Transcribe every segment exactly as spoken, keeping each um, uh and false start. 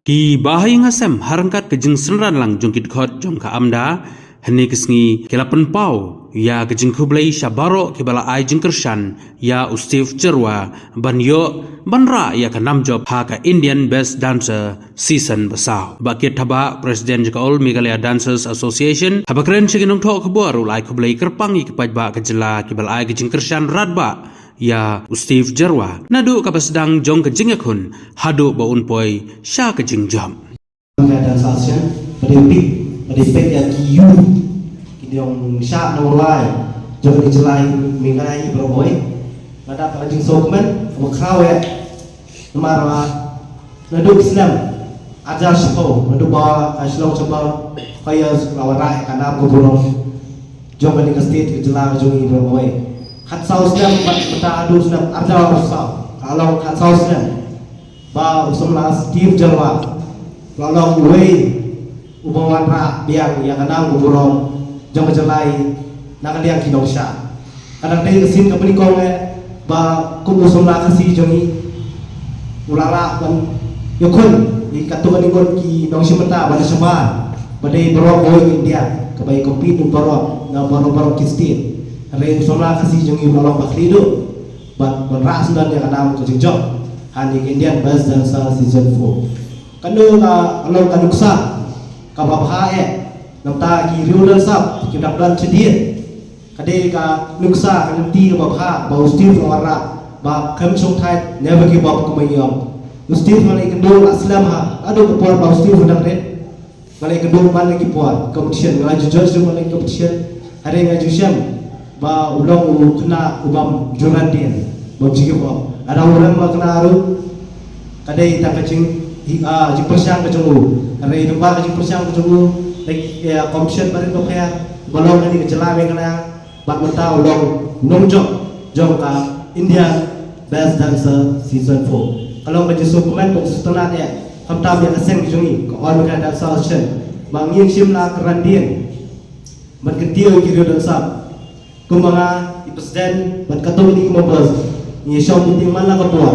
Ki ba ha ïing ha sem, ha ryngkat ka jingsynran lang jong ki dkhot jong ka AMDA, hynne ka sngi ki la pynpaw ïa ka jingkhublei sha baroh ki ba la ai jingkyrshan ïa u Steve Jyrwa ban ïoh ban rah ïa ka nam jop ha ka Indian Best Dancer Season ba saw. Bah Kit Thabah, President jong ka All Meghalaya Dancers Association, haba kren sha ki nongthoh khubor, u la ai khublei kyrpang ïa ki paidbah ka jylla ki ba la ai ka jingkyrshan radbah ïa u Steve Jyrwa naduh kaba sdang jong ka jingïakhun haduh ba un poi sha ka jingjop. Ka Dancers Association, ba dei peit, ba dei peit ïa ki youth, ki nongshad nongrwai jong ka jylla Meghalaya baroh kawei. Nga da ka jingsngewkmen kaba khraw eh, namar ba naduh ki snem arhajar shiphew, naduh ba ka Shillong Chamber Choirs ka la wanrah ïa ka nam ka burom jong kane ka state, ka jylla ka jong ngi baroh kawei. Khatsaw snem bad mynta haduh snem arhajar arphew saw, ka la long khatsaw snem ba u samla Steve Jyrwa u la long uwei uba wanrah biang ïa ka nam ka burom jong ka jylla na ka liang ki nongshad. Ka dang dei ka sien kaba nyngkong eh ba kum u samla Khasi jong ngi u la lah ban ïakhun ïa katto katne ngut ki nongshim bynta ba na shabar, ba dei baroh kawei ka India, kaba ïa compete baroh na baroh baroh ki state. Hynrei u samla Khasi jong ngi u la long ba khlieh duh bad wanrah syndon ïa ka nam ka jingjop ha kane ka Indian Best Dancer Season four. Kano ka long ka nuksa kaba bha eh, namar ki riew dansap ki dang don shadien. Ka dei ka nuksa, ka lynti kaba bha ba u Steve u la wanrah ba khlem shongthait, never give up, kumba ngi ong. U Steve nga la ïakynduh la slem ha, haduh ka por ba u Steve u dang rit, nga la ïakynduh man la ki por competition, nga la ju judge man la ki competition. Hynrei nga ju shem ba u long u khynnah u bym ju randien, bym ju give up. Lada u rem ma khynnah ruh, ka dei tang ka jing, hi, ah, jingpyrshang ka jong u. Hynrei lyngba ka jingpyrshang ka jong u, da ki, eh, competition barit bapher ba long ha kane ka jylla Meghalaya, bad mynta u long nongjop jong ka Indian Best Dancer Season four. Ka long ka jingsngewkmen bad jingsngewtynnat eh, khamtam ïa ka seng jong ngi ka All Meghalaya Dancers Association, ba ngin shim la ka randien ban kyntiew ïa ki riew dansap. Kumba nga, i president bad katto katne ki members, ngi shong meeting man la ka por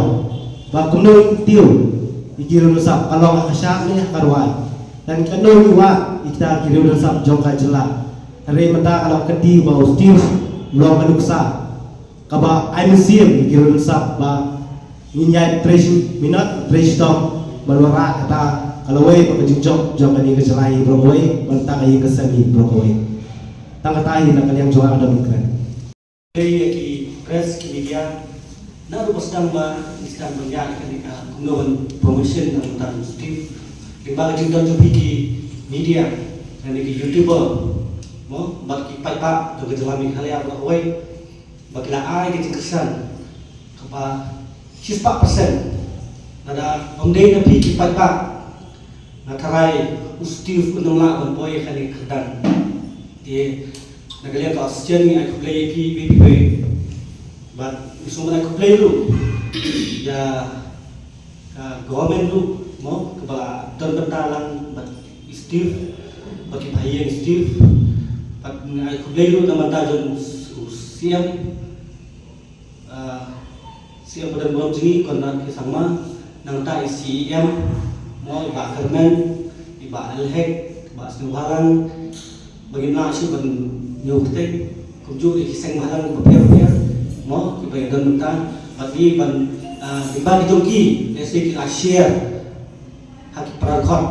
ba kumno ngin kyntiew ïa ki riew dansap, ka long ha ka shad ne ha ka rwai, dan katno ngin wad ïa kita ki riew dansap jong ka jylla. Hynrei mynta ka long ka kynti ba u Steve u long ka nuksa kaba ai mynsiem ïa ki riew dansap ba ngin ïai trei shi minot, trei shitom ban wanrah kata ka lawei bad ka jingjop jong kane ka jylla baroh kawei, bad kata ka ïing ka sem baroh kawei. Tang kata hi na ka liang jong nga, ka dang kren. Khublei ïa ki press, ki media, naduh ba sdang ba ngi sdang ban ïaid ïa kane ka kumno ban promotion na ka bynta u Steve. Lyngba ka jingdon jong phi ki media, lane ki YouTuber, mo, bad ki paidbah jong ka jylla Meghalaya baroh kawei, ba ki la ai ka jingkyrshan kaba shispah percent. Lada ym dei na phi ki paidbah, nga tharai u Steve un ym lah ban poi ha kane ka kyrdan. Te na ka liang ka association ngi ai khublei ïa phi iwei pa iwei. Bad ngi sngewbha ban ai khublei ruh ïa ka government ruh, mo, kaba la don bynta lang bad i Steve, bad ki bahaïing Steve. Bad ngi ai khublei ruh na ka bynta jong u CM, ah, CM ba don burom jong ngi, Conrad K Sangma, nangta i CEM, mo, i Bah Kyrmen, i Bah L Hek, i Bah Sniawbhalang, ba ngim lah shuh ban ñiew kyrteng, kumjuh ïa ki seng bhalang bapher bapher, mo, kiba ïadon bynta bad ngi ban, ah, lyngba ki jong ki, lehse ki la share ha ki para dkhot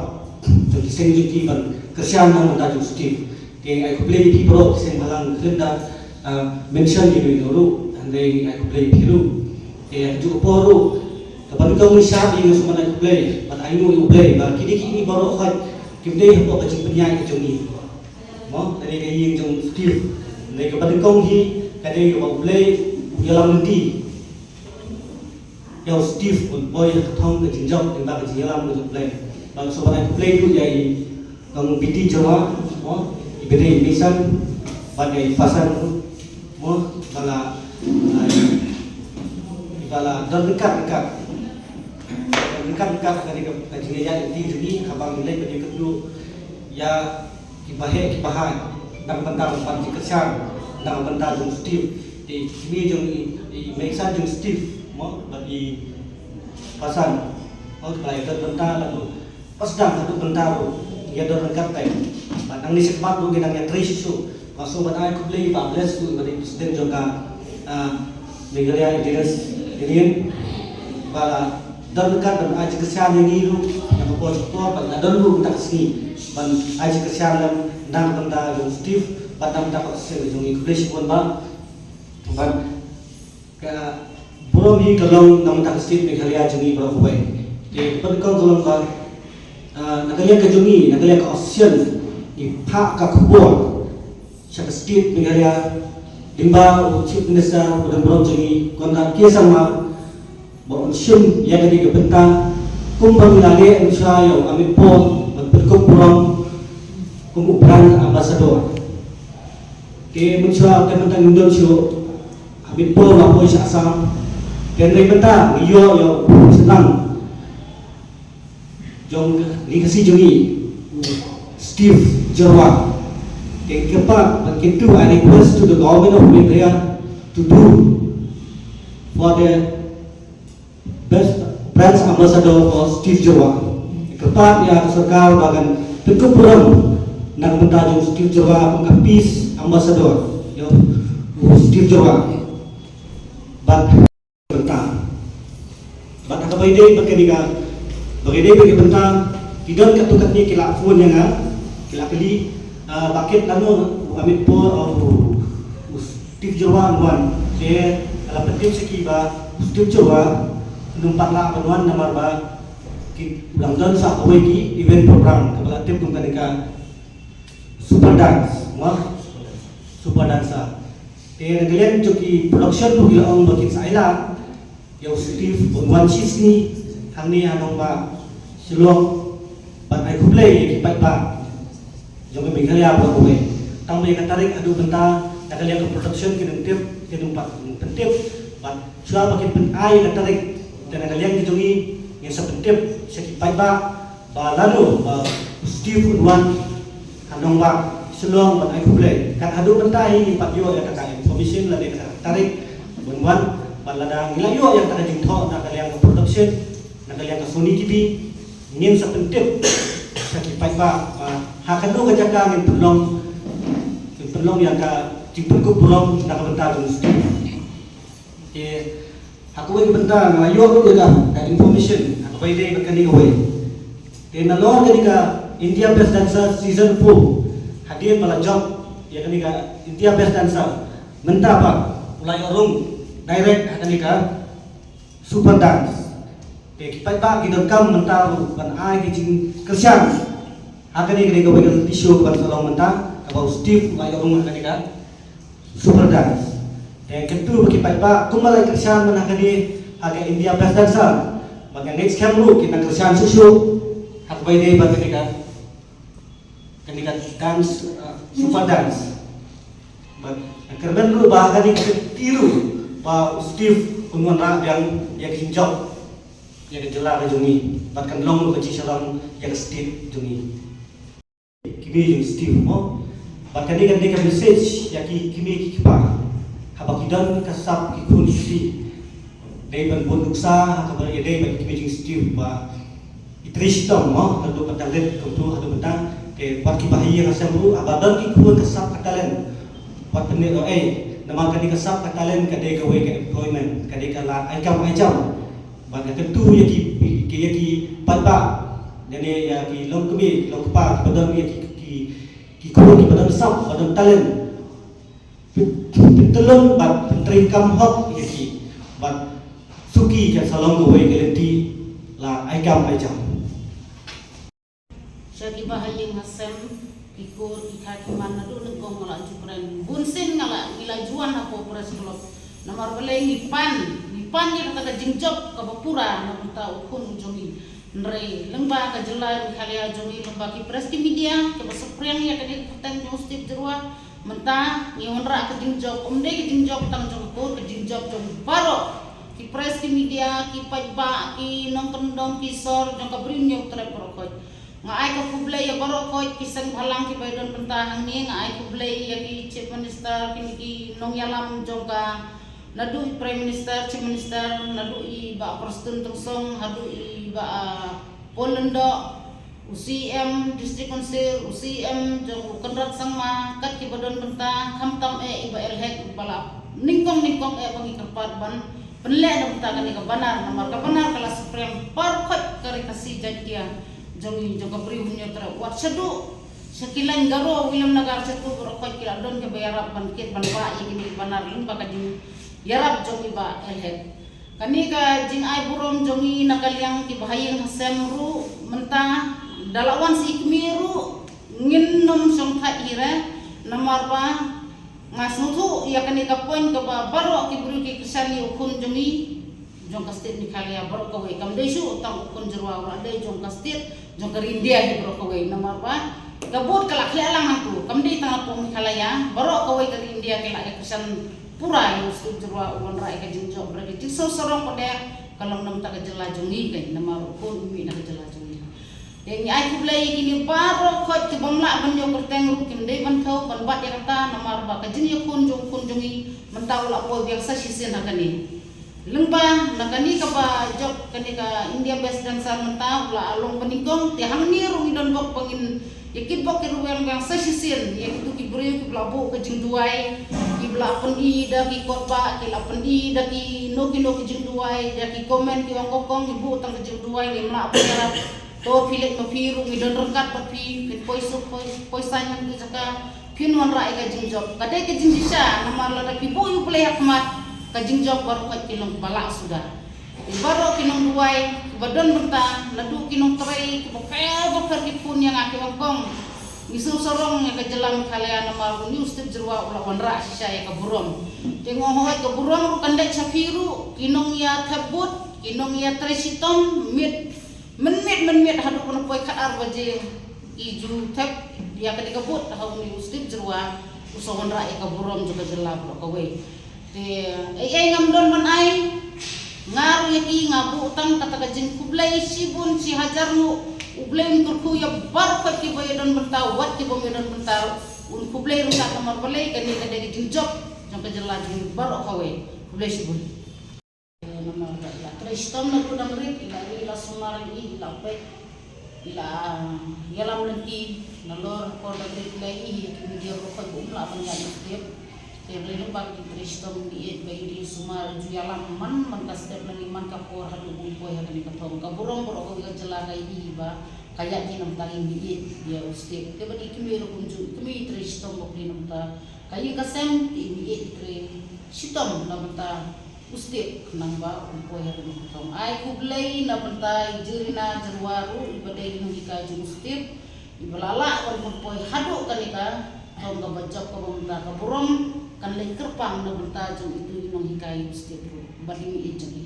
jong ki seng jong ki ban kyrshan na ka bynta jong u Steve. Te ngi ai khublei ïa phi baroh ki seng bhalang, khlem da, ah, mention ïa uno uno ruh, hynrei ngi ai khublei ïa phi ruh. Te ha kajuh ka por ruh, kaba nyngkong ngi shad ïa, ngi sngewbha ban ai khublei bad ai nguh ïa U Blei ba kine kine baroh khoit kim dei hapoh ka jingpynïaid ka jong ngi, mo, lane ka ïing jong u Steve. Hynrei kaba nyngkong hi ka dei kaba U Blei u ïalam lynti ïa u Steve ban poi ha ka thong ka jingjop lyngba ka jingïalam ka jong U Blei. Bad sngewbha ban ai khublei ruh ïa i Kong B T Jyrwa, mo, iba dei i Meisan, bad ïa i Pasan, mo, ba la, ah, iba la don ryngkat ryngkat. Ryngkat ryngkat ha kane ka, ka jingïaid lynti jong ngi, kaba ngi leit ban ïakynduh ïa ki baheh ki bahai na ka bynta ban jingkyrshan na ka bynta jong u Steve. Te kmie jong i, i Meisan jong u Steve, mo, bad i Pasan, mo, kiba la ïadon bynta, bad u Pas dang haduh mynta ruh ïa don ryngkat teng. Bad nangne shakhmat ruh ngi dang ïatrei shuh shuh. Nga sngewbha ban ai khublei ba bless ruh ba dei president jong ka, ah, Meghalaya Indigenous Union. Ba don ryngkat ban ai jingkyrshan ïa ngi ruh ïa ka por sha ka por bad la don ruh mynta ka sngi ban ai jingkyrshan lem na ka bynta jong Steve bad na ka bynta ka seng jong ngi. Khublei shibun ba bad ka burom hi ka long na ka bynta ka state Meghalaya jong ngi baroh kawei. Te ka pynkong ka long ba, ah, na ka liang ka jong ngi, na ka liang ka ASEAN, ngi phah ka khubor sha ka state Meghalaya lyngba u Chief Minister u don burom jong ngi Conrad K Sangma ba un shim ïa kane ka bynta kumba ngi la leh mynshuwa ïa u Amit Paul ban pynkup burom kum u brand ambassador. Te mynshuwa te mynta ngim don shuh Amit Paul ba poi sha Assam. Te hynrei mynta ngi ïoh ïa u shnong jong ngi, Khasi jong ngi, Steve Jyrwa. Te kyrpad bad kyntu, I request to the government of Meghalaya to do for the best brand ambassador for Steve Jyrwa. Kyrpad ïa ka sorkar ba kan pynkup burom na ka bynta jong Steve Jyrwa kum ka peace ambassador. Ïa u Steve Jyrwa. Bad bynta. Bad ha kaba ïadei bad kane ka, ba ïadei bad ka bynta, ki don katto katne ki la phone ïa nga, ki la kylli, ah, ba kit lano u Amit Paul, ah, u, u Steve Jyrwa un wan. Te nga la pyntip sha ki ba u Steve Jyrwa um pat lah ban wan namar ba ki dang don sa kawei ki event program kaba la tip kum kane ka Super Dance, mo? Super Dancer. Te na ka liang jong ki production ruh ki la ong ba kin sa ai lad ïa u Steve ban wan shisngi hangne ha nongbah Shillong ban ai khublei ïa ki paidbah jong ka Meghalaya baroh kawei. Tang ba ïa ka tarik haduh mynta na ka liang ka production ki nang tip, ki nang pat pyntip. Bad shuwa ba kin pyn-ai ïa ka tarik, te na ka liang ki jong ngi ngin sa pyntip sha ki paidbah ba lano ba u Steve un wan ha nongbah Shillong ban ai khublei. Kat haduh mynta hi ngim pat ïoh ïa kata ka information lane kata ka tarik ban wan, bad lada ngi la ïoh ïa kata ka jingthoh na ka liang ka production, na ka liang ka Sony T V, ngin sa pyntip sha ki paidbah ba ha kano ka jaka ngin pynlong, ngin pynlong ïa ka jingpynkup burom na ka bynta jong u Steve. Te ha kawei ka bynta nga la ïoh ruh ïa ka, ka information ha kaba ïadei bad kane kawei. Te nalor kane ka India Best Dancer Season four, hadien ba la jop ïa kane ka India Best Dancer, mynta pat u la ïoh rung direct ha kane ka Super Dance. Te ki paidbah ki donkam mynta ruh ban ai ki jingkyrshan ha kane, kane kawei ka reality show kaban sa long mynta, kaba u Steve u la ïoh rung ha kane ka Super Dance. Te kyntu ba ki paidbah kumba la kyrshan mynta ha kane ha ka India Best Dancer, ba ka next camp ruh kin nang kyrshan shuh shuh ha kaba ïadei bad kane ka, kane ka dance, uh, Super Dance. Bad kyrmen ruh ba ha kane ka kynti ruh ba u Steve un wanrah biang ïa ka jingjop ïa ka jylla ka jong ngi bad kan long ruh ka jingshalong ïa ka state jong ngi. Kmie jong Steve mo. Bad kane kan dei ka message ïa ki kmie ki kpa haba ki don ka sap ki khun ki kti. Dei ban bun nuksa ha kaba ïadei bad ki kmie jong Steve ba ki trei shitom mo, haduh ba talent kumtu haduh mynta. Te bad ki bahaïing hasem ruh haba don ki khun ka sap ka talent, wat pynleit ei, namar kane ka sap ka talent ka dei kawei ka employment, ka dei ka lad ai kam ai jam. Bad nga kyntu ïa ki, ki, ïa ki paidbah, lane ïa ki longkmie, ki longkpa, kiba don ïa ki, ki, ki khun kiba don sap, ba don talent. Pyn-, pyntyllun bad pyntreikam hok ïa ki. Bad suki kan sa long kawei ka lynti lad ai kam ai jam. Sha ki bahaïing hasem, ki kur, ki kha ki man, naduh nyngkong nga la ju kren. Bun sien nga la, ngi la ju wan hapoh Press Club. Namar balei ngi pan, ngi pan ïa kata ka jingjop kaba pura na bynta u khun u jong ngi. Hynrei lyngba ka jylla Meghalaya jong ngi, lyngba ki press, ki media kiba saphriang ïa kane ka kyrteng jong u Steve Jyrwa, mynta ngi wanrah ka jingjop, ym dei ka jingjop tang jong ka kur, ka jingjop jong baroh ki press, ki media, ki paidbah, ki nongkyndong, ki sor jong ka Bri u Hynñiewtrep baroh khoit. Nga ai ka khublei ïa baroh khoit ki seng bhalang kiba ïadon bynta hangne, nga ai khublei ïa ki Chief Minister, kine ki nongïalam jong ka, naduh i Prime Minister, Chief Minister, naduh i Bah Prestone Tynsong, haduh i Bah, ah, Paul Lyngdoh, U CEM District Council, u CEM jong u Conrad Sangma, kat kiba don bynta, khamtam eh iba L HEC, ba la nyngkong nyngkong eh ba ngi kyrpad ban pynleh na bynta kane ka banner, namar ka banner ka la supreme baroh khoit ka Ri Khasi Jaiñtia jong ngi, jong ka Bri u Hynñiewtrep, wat shaduh sha ki lain Garo, Williamnagar, shaduh baroh khoit ki la don kiba ïarap ban kit ban bah ïa kine ki banner lyngba ka jingïarap jong iba L HEC. Kane ka jingai burom jong ngi na ka liang kiba ha ïing ha sem ruh, mynta da la wan sha i kmie ruh ngin nym shongthait hi re, namar ba nga sngewthuh ïa kane ka point kaba baroh ki briew ki kyrshan ïa u khun jong ngi jong ka state Meghalaya baroh kawei, kam dei shuh tang u khun Jyrwa, u la dei jong ka state, jong ka Ri India hi baroh kawei, namar ba ka vote ka la khleh lang hangto, kam dei tang hapoh Meghalaya, baroh kawei ka Ri India ki la ïa kyrshan pura ïa u Sutip Jyrwa u wanrah ïa ka jingjop, bad ka jingsngew sarong pat de ka long na bynta ka jylla jong ngi, kane namar u khun u mih na ka jylla jong ngi. Te ngi ai khublei ïa kine baroh khoit ki bym lah ban ïoh kyrteng ruh, kim dei ban thew ban bat ïa kata, namar ba ka jingïakhun jong u khun jong ngi mynta u la poi biang sa shisien ha kane. Lyngba na kane kaba jop kane ka India Best Dancer mynta u la long banyngkong, te hangne ruh ngi don bok ba ngin ïa kitbok ki rweng biang sa shisien ïa kito ki briew kiba la buh ka jingduwai, kiba la pyni da ki kot bah, ki la pyni da kino kino ki jingduwai, da ki comment ki ong kong kong, ngi buh tang ka jingduwai, ngim lah ban ïarap. To phi leit ma phi ruh, ngi don ryngkat bad phi, phin poi suk poi, poi saiñ ha kito ki jaka, phin wanrah ïa ka jingjop. Ka dei ka jingshisha, namar lada phi buh ïa U Blei ha khmat, ka jingjop baroh khoit ki long ba lah suda. Baroh ki nongduwai kiba don bynta, naduh ki nongtrei kiba pher ba pher ki phone ïa nga ki ong kong, ngi sngewsarong ïa ka jylla Meghalaya namar une u Sutip Jyrwa u la wanrah shisha ïa ka burom. Te nga ong hooid, ka burom ruh kan leit sha phi ruh, ki nongïathep vote, ki nongïatrei shitom, miet mynmiet mynmiet haduh ban poi khatar baje, ki ju thep ïa kane ka vote ha une u Sutip Jyrwa, u sa wanrah ïa ka burom jong ka jylla baroh kawei. Te ei ei ngam don ban ai, nga ruh ïa ki nga buh tang kata ka jingkhublei shibun shi hajar nguh. U Blei un kyrkhu ïa baroh khoit kiba ïa don bynta, wat kiba ym ïa don bynta ruh un khublei ryngkat, namar balei kane ka dei ka jingjop jong ka jylla jong ngi baroh kawei. Khublei shibun. Namar ba i la trei shitom naduh dang rit, i la ri, i la sumar ïa i, i la peit, i la ïalam lynti. Nalor ha por dang rit i la ïohi ïa ki media baroh khoit ba um lah ban ïaid na step. Te hynrei lyngba ka jingtrei shitom ngi ïeit ba i dei i sumar, i ju ïalam man man ka step, lane man ka por haduh ba un poi ha kane ka thong. Ka burom baroh kawei ka jylla ka ïohi ba ka ïaid hi na bynta ngi, ngi ïeit ïa u Sutip. Te bad i kmie ruh kumjuh, i kmie i trei shitom bapli na bynta ka ïing ka sem, te i mih i trei shitom na bynta u Sutip khnang ba un poi ha kane ka thong. Ai khublei na bynta i Jirina Jyrwa ruh, iba dei i nonghikai jong u Sutip, iba la lah ban pynpoi haduh kane ka thong kaba jop kaba mynta. Ka burom kan leit kyrpang na bynta jong itu i nonghikai u Sutip ruh bad i mih i jong i.